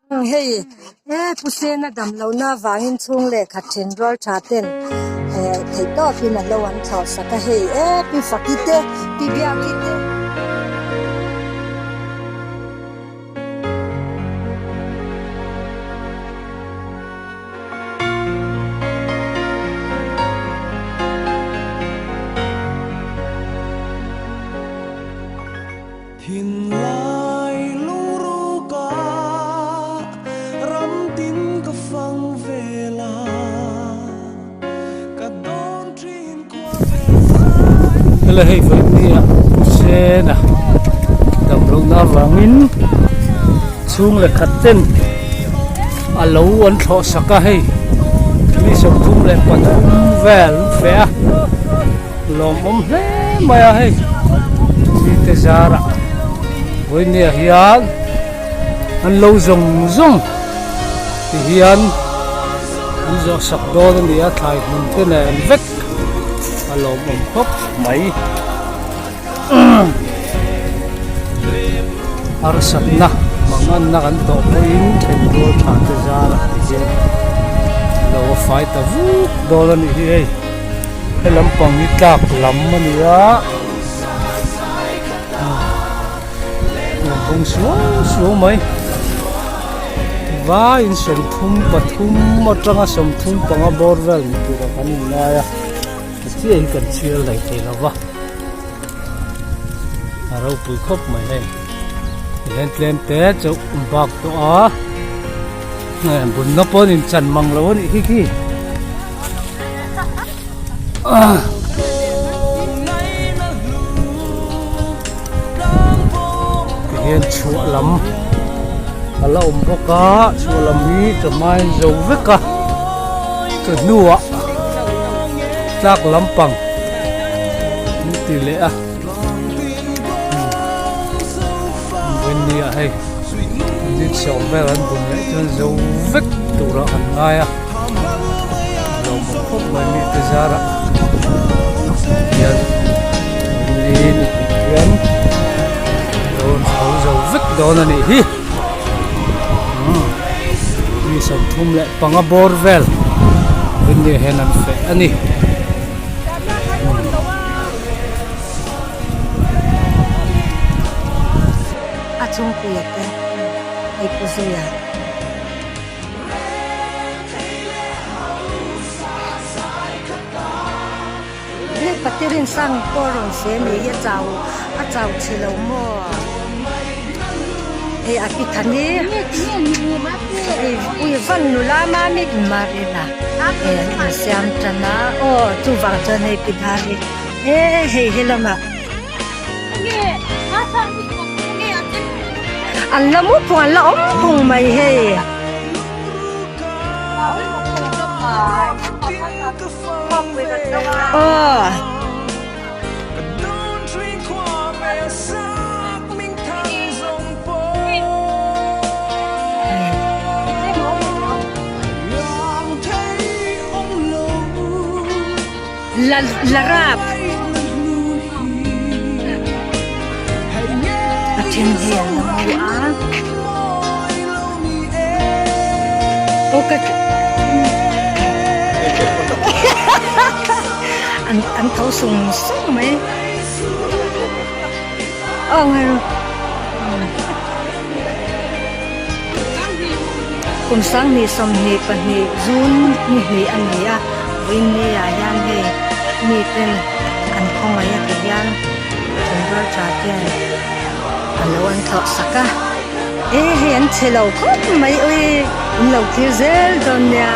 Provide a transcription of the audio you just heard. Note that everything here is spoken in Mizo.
Hei e Pu Sena dam lohna avangin chhung leh khat then rual tha ten eh theih tawpin a lo an thlawh sak a hei e Pi Faki te Pi Biaki te. Thinlai lungruka ram tin ka fang vel a, ka dawn thin khua ve zai. Hela hei vawinia Pu Sena damlohna avangin chhung leh khat ten a lo an thlawh sak a hei mi 33 vel an feh a. Lawmawm hle mai a hei mite zarah vawinia hian an lo zawng zawng ti hian an zawh sak dawn a ni a thlai hmun te nen vek a lawmawm khawp mai harsatna manganna kan tawh pawhin then rual tha te zarah ti hian lo a fai ta vuk dawn a nih hi hei. He lampang hi tlak lam a ni a kawng suau suau mai vaiin 33 atanga 35 bawr vel ni tura kan inngai a chiah hi kan chhiar hlei thei lo va a ropui khawp mai hei tihian tlem te chauh bak tawh a bunna pawh an inchan mang lo a nih hi khi. Tihian chhuah lam a la awm bawk a chhuah lam hi chawhma in zo vek a chawhnuah tlak lampang an ti leh a vawiin ah hei minute sawm vel an bun leh chuan zo vek turah an ngai a. Lawmawm khawp mai mite zarah hian ni ni tih hian lo rawn chho zo vek dawn a nih hi mi 35 bawr vel rinni hian an feh a ni. A chhungpuia te hei pu zuia. Patirin sang pawh rawn se ni hi a chau a chau chhe lo maw hei a pi thani hei ui van nula mami marina hei an insiam tan a aw chuvang chuan hei pi dhari e hei helamah An la mu phung an la awm phung mai hei. Aw. La la rap a then hi an lo mu a aw ka an an tho sung sung mai aw ngai rawh kum 2022 June ni hnih a ni a vawiin ni ah hian hei mi ten an khawngaih a ti hian thingrual tha ten a lo an thlawh sak a e hei an chhe lo khawp mai ui in lo thlir zel dawn nia.